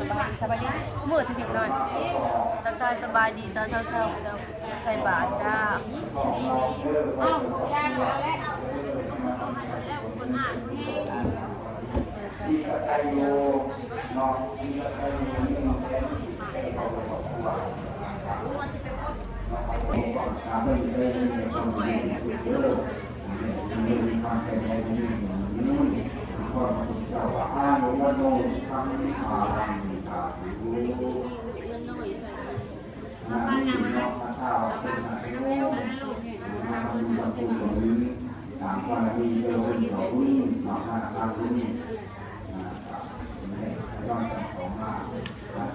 ສະບາຍດີ ສະບາຍດີມື້ເດັກນ້ອຍ ທັກທາຍສະບາຍດີຕອນເຊົ້າໆ ເຈົ້າ ໃສ່ບາດຈ້າ ເອີ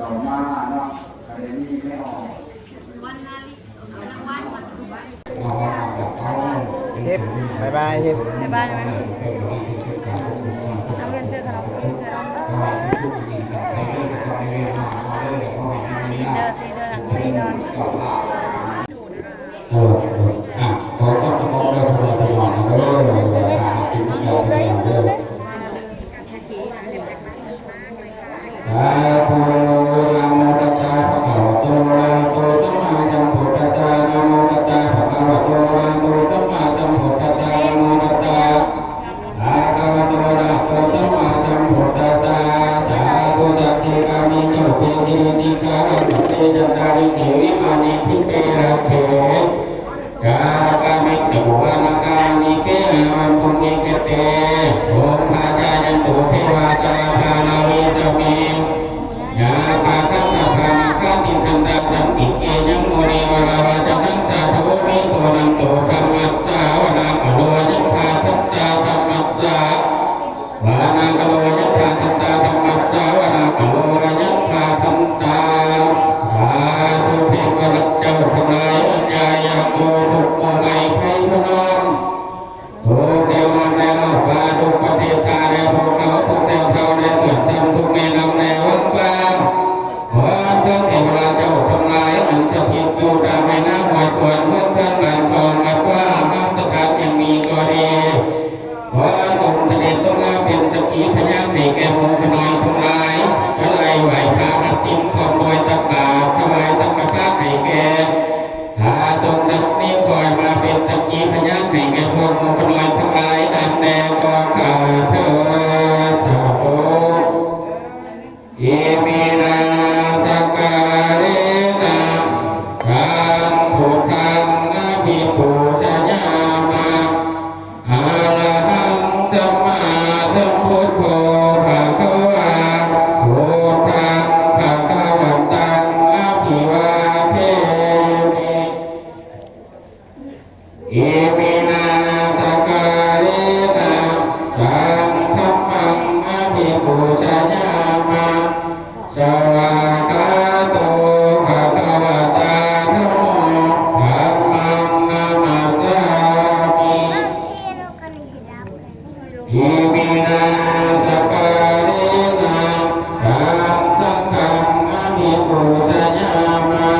ຕໍ່ມາເນາະ ກະໄດ້ມີແມ່ອອກ ທິບ ບາຍບາຍ ທິບ ບາຍບາຍ ເອົາເງິນຊື້ຂະໜົມ ຊື້ຂະໜົມ ເດີ ເດີ ເດີ ເດີ ເອີ ອ່ະ ຂໍຂອບໃຈເດີ ພໍ່ແມ່ພີ່ນ້ອງເດີ ທີ່ມາເດີ ສາທຸ ນະໂມຕັດສະ ພະຄະວະໂຕ ອະລະຫະໂຕ ສຳມາສຳພຸດທັດສະ ນະໂມຕັດສະ ພະຄະວະໂຕ ອະລະຫະໂຕ ສຳມາສຳພຸດທັດສະ ນະໂມຕັດສະ ພະຄະວະໂຕ ອະລະຫະໂຕ ສຳມາສຳພຸດທັດສະ ສາທຸ ສັກຂີກາມິ ໂຈ ເປ ກິລິສິກຂາ ລັດຖະເຕ ຈັນຕາລິເຂ ວິມານີ ທິເປ ລັດເຖ ຈາກາມິ ຈະໂມວານາຄານິເກ ນາວັນ ພຸມມິເຂດເຕ ໂອມພາຈາຍັນຕຸ ເທວາ ຊະລາພາລາວິສະເມ ຍາຄາ ຄັນທະພານາຄາ ຕິດທັນຕາ ສັນຕິເກ ຍັງ ໂມນີ ວະລາວາຈະນັງ ສາທະໂວ ເມໂທ ນັນໂຕ ທຳມັດສາ ວະນາກະໂລ ຍັງ ພາທັນຕາ ທຳມັດສາ ວະນາກະໂລ ຍັງ ພາທັນຕາ ທຳມັດສາ ວະນາກະໂລ ຍັງ ພາທັນຕາ ສາທຸ ເທວະດາເຈົ້າທັງຫຼາຍ ອັນຍາຍັງໂກ ທຸກໂມໄມໄພພະນອມ ໂຕເທວະມາແລະເຮົາປາທຸກປະເທດ ຂ້າແດ່ພວກເຂົາ ພວກເຈົ້າເຖົ້າແດ່ເພື່ອນທຳ ທຸກແມ່ນ້ຳແດ່ວັງກວ້າງ ຂໍອັນເຊີນເທວະດາເຈົ້າທັງຫຼາຍ ອັນສະຖິດຢູ່ຕາມແມ່ນ້ຳຫ້ວຍສວນ ເຮືອນເຮືອນບ້ານຊ່ອງ ວັດວາອາຮາມສະຖານແຫ່ງນີ້ກໍດີ ຂໍຈົ່ງສະເດັດລົງມາເປັນສັກຂີພະຍານໃຫ້ແກ່ໝູ່ຂ້ານ້ອຍທັງຫຼາຍ ຈະໄດ້ໄຫວ້ພະຮັບສິນພ້ອມດ້ວຍຕັກບາດ ຖວາຍສັງຄະທານໃຫ້ແກ່ ພະສົງສັກນິຄອຍມາເປັນສັກຂີພະຍານໃຫ້ແກ່ພວກໝູ່ຂ້ານ້ອຍທັງຫຼາຍນັ້ນແດ່ກໍຂ້າເທີ້ນ ສາທຸ ອິມິນາ ສັກກາເລນະ ຕັງ ພຸດທັງ ອະພິປູຊະຍາມະ ອະລະຫັງ ສຳມາສຳພຸດໂທ ພະຄະວາ ພຸດທັງ ພະຄະວັນຕັງ ອະພິວາເທມິ ອິມິນາ ສັກກາເລນະ ຕັງ ທຳມັງ ອະພິປູຊະຍາມະ ສະວາກຂາໂຕ ພະຄະວະຕາ ທຳໂມ ທຳມັງ ນະມັດສາມິ ອິມິນາ ສັກກາເລນະ ຕັງ ສັງຄັງ ອະພິປູຊະຍາມະ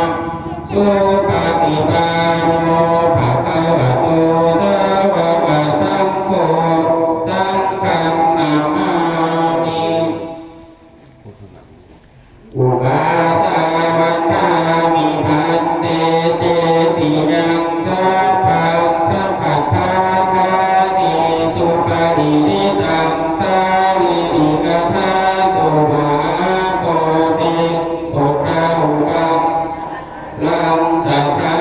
ສຸປະຕິປັນໂນ ພະຄະວະໂຕ ສາວະກະສັງໂຄ ສັງຄັງ ນະມາມິ ອຸປາສາວັດຖາມິ ພັນເຕ ເຈຕິຍັງ ສັບພັງ ສັບພັດຖາທານີ ສຸປະລິລິຕັງ ສາລີລິກະທາຕຸ ມະຫາໂຄຕິ ພຸດທະຮູປັງ ລັງ ສະຖາ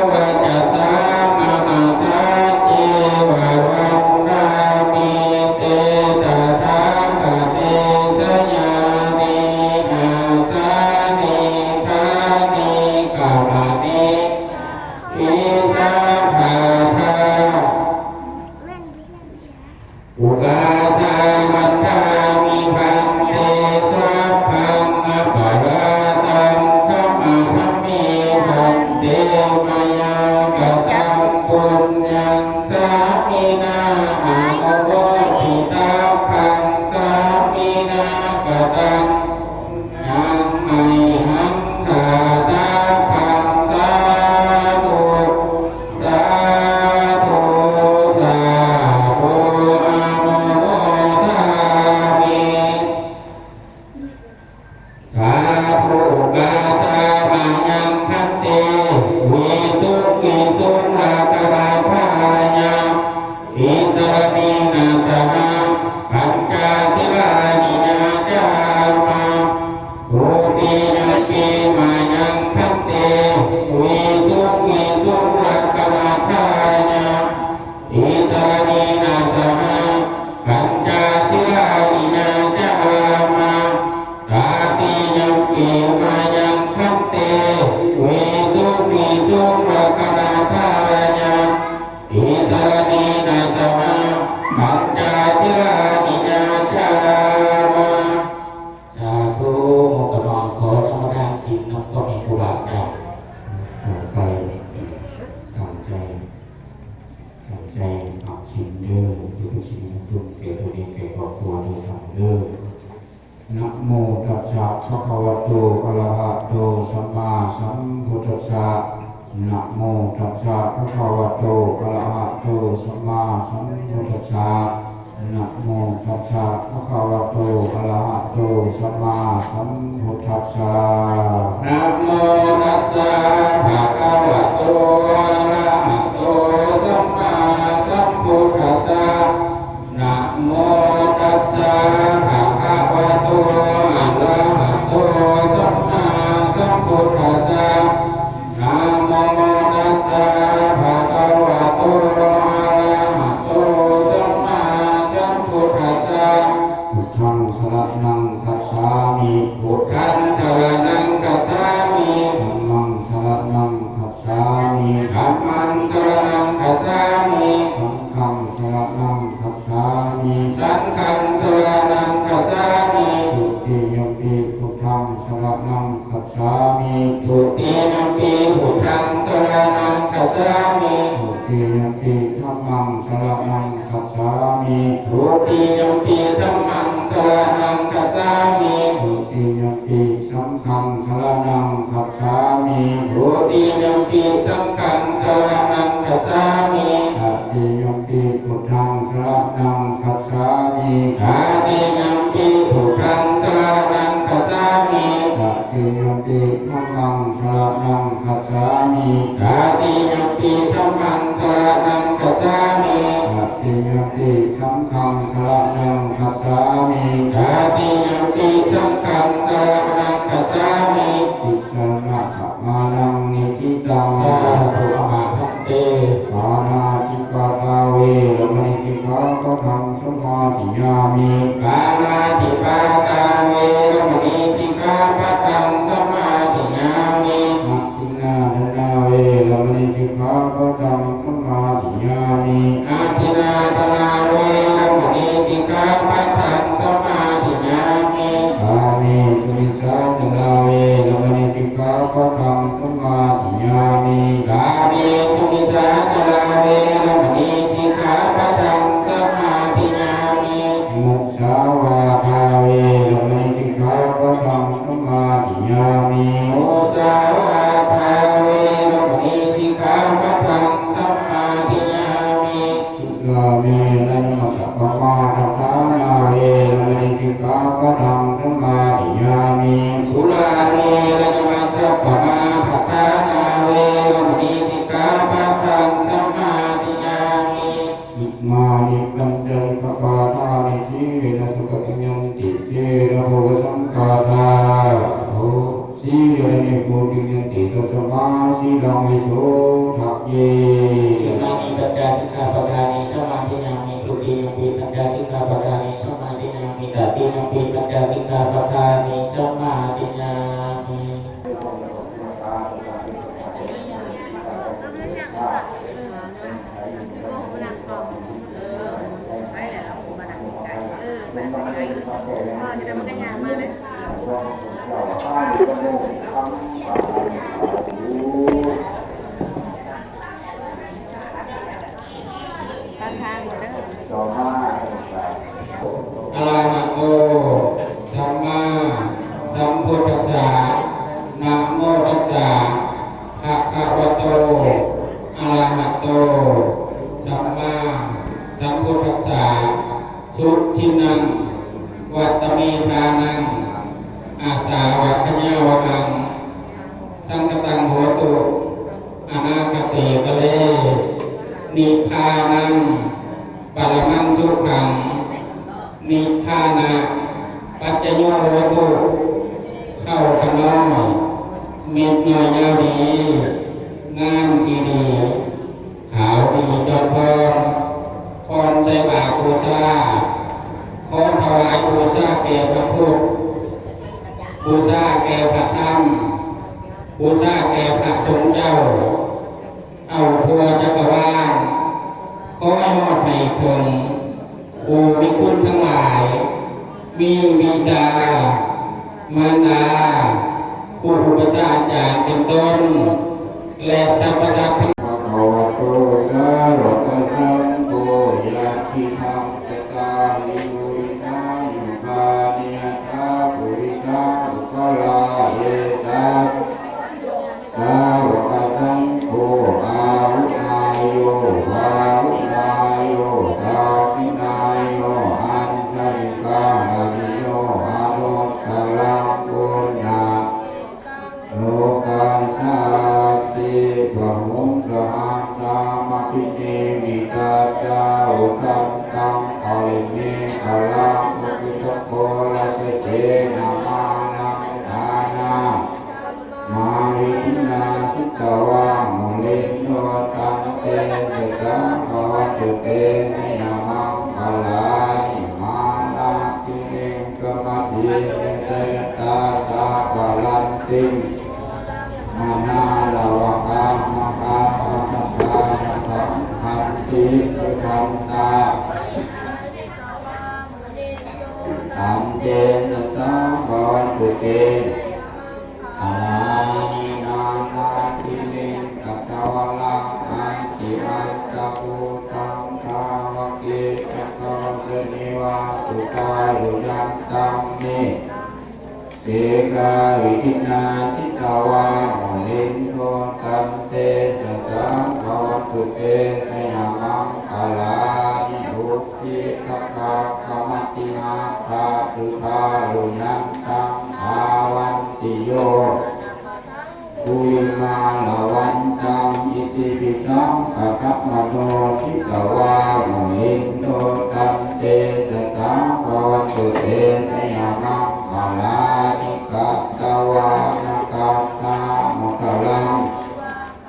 ວະຈະສາມະນະສາ ເຈວະວັນດາມິ ເຕ ຕະຖາຄະເຕ ຊະຍານິ ອາສານິ ຖານິ ຂະມະນິ ຕິສາທາທາ ອຸກາສາວັດຖາມິ ພັນເຕ ສັບພັງ ອະປະລາທັງ ຂະມາທະເມ ພັນເຕ ມະຍັງ ກະຕັງ ປຸນຍັງ ສາມິນາ ອະນຸໂມທິຕັບພັງ ສາມິນາ ກະຕັງ ຍັງໄມຫັງຄາຕາພັງ ສາທຸ ສາທຸ ສາທຸ ອະນຸໂມທາມິ ອ โมตัสสะภะคะวะโต อะระหะโต สัมมาสัมพุทธัสสะ นะโมตัสสะภะคะวะโต อะระหะโต สัมมาสัมพุทธัสสะ นะโมตัสสะภะคะวะโต อะระหะโต สัมมาสัมพุทธัสสะ นะโมตัสสะภะคะวะโต อะระหะโต สัมมาสัมพุทธัสสะ นะโมตัสสะภะคะวะโต อะระหะโต สัมมาสัมพุทธัสสะ นะโมตัสสะภะคะวะโต อะระหะโต สัมมาสัมพุทธัสสะ พุทธังสะระณังคัจฉามิ พุทธังสะระณังคัจฉามิ ธัมมังสะระณังคัจฉามิ ธัมมังสะระณังคัจฉามิ สังฆังสะระณังคัจฉามิ สังฆังสะระณังคัจฉามิ ทุติยัมปิพุทธังสะระณังคัจฉามิ ทุติยัมปิพุทธังสะระณังคัจฉามิ ทุติยัมปิธัมมังสะระณังคัจฉามิ ทุติยัมปิธัมมังสะระณังคัจฉามิ ทุติยัมปิ สังฆังสะระณังคัจฉามิ ทุติยัมปิสังฆังสะระณังคัจฉามิ ตติยัมปิพุทธังสะระณังคัจฉามิ ตติยัมปิพุทธังสะระณังคัจฉามิ ตติยัมปิธัมมังสะระณังคัจฉามิ ตติยัมปิธัมมังสะระณังคัจฉามิ ตติยัมปิ สังฆังสะระณังคัจฉາมิ ตติยัมปิสังฆังสะระณังคัจฉามิ ติสสะรະณะปะมาณังนิฏฐิตัง สาธุ อามา ภันเต ปານາติປາຕາ เวรมະນີ ສິກຂາປະທັງ ສະມາທິຍາມິ ປານາຕິປາຕາ ເວລະມະນີ ສິກຂາປະທັງ ສະມາທິຍາມິ ອະທິນນາທານາ ເວລະມະນີ ສິກຂາປະທັງ ສະມາທິຍາມິ ອະທິນນາທານາ ເວລະມະນີ ສິກຂາປະທັງ ສະມາທິຍາມິ ກາເມສຸມິດສາຈາລາ ເວລະມະນີ ສິກຂາປະທັງ ສະມາທິຍາມິ ກາເມສຸມິດສາຈາລາ ເວລະມະນີ ສິກຂາປະທັງ ສະມາທິຍາມິ ມຸສາວາທາ ເວລະມະນີ ສິກຂາປະທັງ ສະມາທິຍາມິ ມຸສາວາທາ ເວລະມະນີ ສິກຂາປະທັງ ສະມາທິຍາມິ ສຸລາເມລະຍະມັດຈະປະມາທັດຖານາ ເວລະມະນີ ສິກຂາປະທັງ ສະມາທິຍາມິ ສຸລາເມລະຍະມັດຈະປະມາທັດຖານາ ເວລະມະນີ ສິກຂາປະທັງ ສະມາທິຍາມິ ອິມານິປັນຈະສິກຂາປະທານິ ສີເລນະສຸຂະຕິຍັນຕິ ເສນະໂພຄະສັມປະທາ ໂຫ ສີເລນະນິບພຸຕິຍັນຕິ ຕັດສະມາສີລັງວິໂສທະເຍ ອິມານິປັນຈະສິກຂາປະທານິ ສະມາທິຍາມິ ທຸຕິຍຳປິປັນຈະສິກຂາປະທານິ ສະມາທິຍາມິ ຕະຕິຍຳປິປັນຈະສິກຂາປະທານິ ສະມາທິຍາມິ ປະທານເດີ ອະລະຫະໂຕ ສຳມາສຳພຸດທັດສະ ນະໂມຕັດສະ ພະຄະວະໂຕ ອະລະຫະໂຕ ສຳມາສຳພຸດທັດສະ ສຸທິນັງ ວັດຕະເມທານັງ ອາສາວັກຂະຍາວະຮັງ ສັງຄະຕັງໂຫຕຸ ອະນາຄະເຕກາເລ ນິບພານັງ ປະລະມັງສຸຂັງ ນິບພານະປັດຈະໂຍໂຫຕຸ ເຂົ້າຂະນ້ອຍ ເມັດນ້ອຍຍາວດີ ງາມອີ່ຫຼີ ຂາວດີຈອນພອນ ພອນໃສ່ບາດບູຊາ ຂໍຖວາຍບູຊາແກ່ພະພຸດ ບູຊາແກ່ພະທຳ ບູຊາແກ່ພະສົງເຈົ້າ ເອົາທົ່ວຈັກກະວານ ຂໍໃຫ້ຮອດໃຫ້ເຖິງ ຜູ້ມີຄຸນທັງຫຼາຍ ມີບິດາ ມານດາ ຄູອຸປັດຊາອາຈານເປັນຕົ້ນ ແລະ ສັບພະສັດທັງ ພະຄະວະໂຕ ສາວະກະສັງໂຄ ຍະທິທັງ ຈະຕາລິ ປຸລິສາຍຸການິ ຍະຖາ ປຸ เสตาสาปะรันติง มานาลวะกามะกามะทะกามะทังขันติสุทันตา ตันเตสะสะภะวันตุเต อะลานิ นานาทิลิง กัตตะวะลัง อันติ อัตตะภูตัง ทาวัง เก จักขะ วัสสะ นิวา สุตา รุ ยันตัง เม เสกา วิธินนา จิตตะวา มุนินโด ตันเตสะสะภะวันตุเต ชะยะมังคะลานิ อุก ขิตถะขักขะมะติหะทะ สุทารุ ยันตัง ทาวันติโย กุลิมาละวันตัง อิติปิสังขะทะมะโน จิตตะวา มุนินโด ตันเตสะสะภะวันตุเต ชะยะมังคะลานิ กัตตะวานะ กัตถามุตตะลัง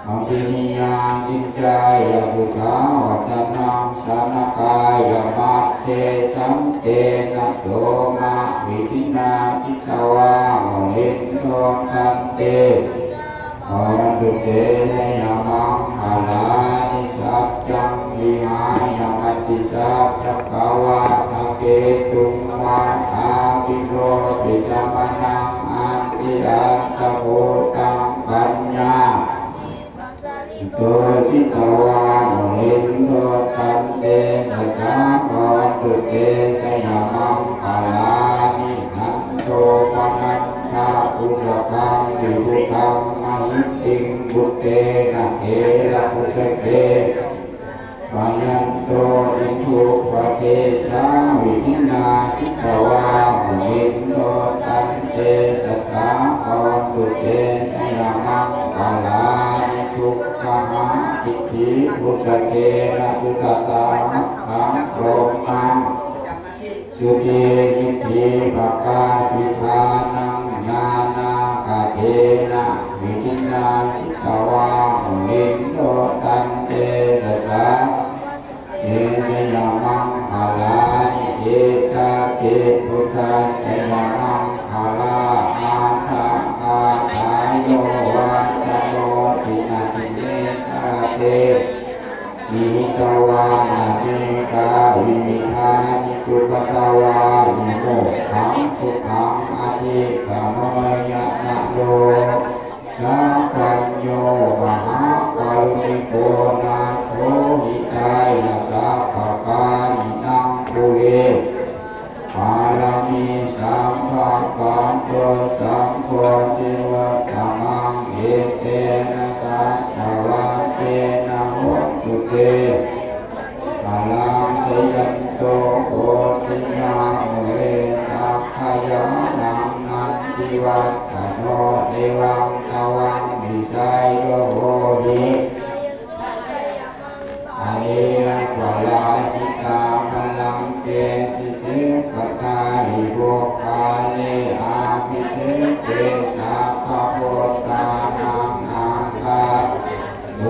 อะภินิยา กิจจายะ สุขาวะตะนัง สะนะกายะ มัจเจ สันเตนะ โสมะ วิธินนา จิตตะวา มุนินโด ตันเต ภะวันตุเต ชะยะมังคะลานิ สัจจัง วิหายะ มติสัจจะกะวาทะเกตุง วาทาภิโรปิตะมะนัง อันติ อัตตะภูตัง ปัญญา โต จิตตะวา มุนินโด ตันเตสะสะภะวันตุเต ชะยะมังคะลานิ นันโทปะนันทะ ปุสสะคัง วิภุตัง มะหิทธิง ปุตเตนะ เถระปุสสะเก ปะยันโต อิทธุปะเดสา วิธินนา จิตตะวา มุนินโด ตันเตสะสะภะวันตุเต ชะยะมังคะลานิ สุขะหา อิทธิ ปุสสะเกนะ สุตะตา มัคขัง พรหมัง สุเต อิทธิปะกาปิทานัง ญาณาคะเทนะ วิธินนา จิตตะวา มุนินโด ตันเตสะสะ เตชะยะมังคะลานิ เอตาเต พุทธัสสะยะมังคะลา อาถาคาถา โยวาจะโน ทินนาทิเนสะระเต หิหิตวานะ เนกาวิวิธานิ จุปปะทวานิ โมกขัง สุขัง อะધિກະເມຍະ ນະໂລ ສາກັນໂຍ ມະຫາກາລຸນິໂກ ນາໂຖ ຫິຕາຍະ ສັບພະກາລິນັງ ປູເຣ ປາລະມີ ສັງຄະປັນໂຕ ສັງໂຄ ຕິວະຕະມັງ ເອເຕນະ ສັດຖະວັນເຕນະ ໂຫຕຸເຕ ພະລັງ ຊະຍັນໂຕ ໂພທິຍາ ມູເລ ສັກຂະຍານັງ ນັນທິວັດຖະໂນ ເອວັງ ຕະວັງ ວິໄສໂຍ ໂຫຕິ ອະລິຍະປະລາຊິຕາ ພະລັງເກ ສິເສປະທາຫິ ໂພຄາເລ ອາພິເສເກ ສັບພະພຸດທານັງ ອາກາ ໂຕ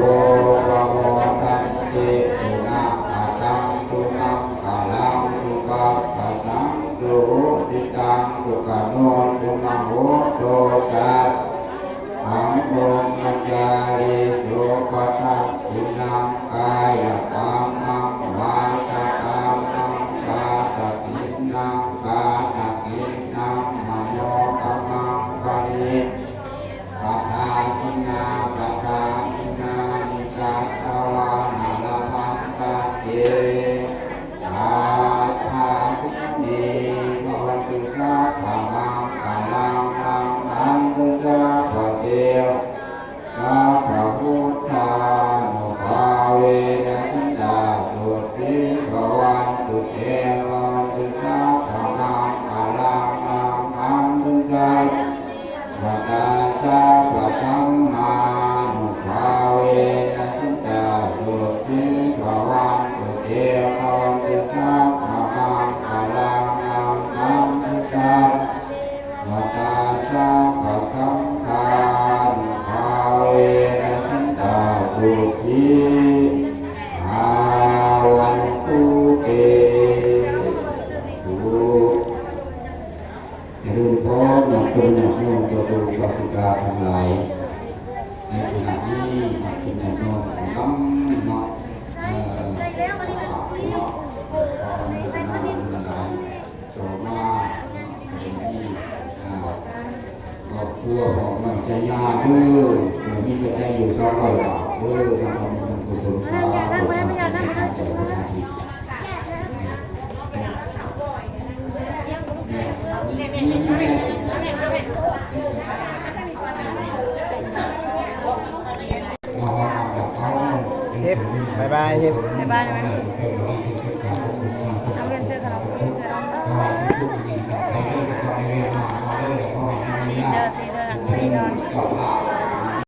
ປະໂມທັນຕິ ສຸນະຂະຕັງ ສຸມັງຄະລັງ ສຸປັບປະສັງ ສຸຫຸຕິຕັງ ສຸຂະໂນ ສຸມະໂຫໂຕ ຈັດ ສັງ ພຣມມະຈາລີ ສຸປະທັກຂິນັງ ກາຍະກຳມັງ ວາຈາກຳມັງ ປາຕະກິນນັງ ປາຕະກິນນັງ ມະໂນກຳມັງ ປະນິ ປະທາກິນາ ປະທາກິນານິ ຈັດຕະວານາ ລະພັນຕະເຕ ສາທາພິເນ ພະວັນຕຸ ສັບພະມັງຄະລັງ ລັງຄັນຕຸ ສັບພະເທວະ ສັບພະພຸດທານຸພາເວນະ ສັນຕາ ຍາດໂຍມ ຍາດໂຍມ ປະຊາຊົນທັງຫຼາຍ ໃນຂະນະນີ້ ຍາດໂຍມກຳລັງເນາະ ເອີ ເນາະ ຂໍອະນຸໂມທະນາບຸນຫຼາຍໆ ຕໍ່ມາເນາະ ເປັນທີ່ ອ່າ ຄອບຄົວຂອງນ້ອງໄຊຍາເດີ ເອີ ມີແຕ່ໄດ້ຢູ່ສອງຮ້ອຍບາດເດີ ທາງເຮົາມີບຸນກຸສົນສາທຸ ທາງເຈົ້າໜ້າທີ່ ທິບ ບາຍບາຍ ທິບ ບາຍບາຍ ເອົາເງິນເຈີກັນເນາະ ເຈີກັນເນາະ ດີເດີ ດີເດີ ດີເດີ.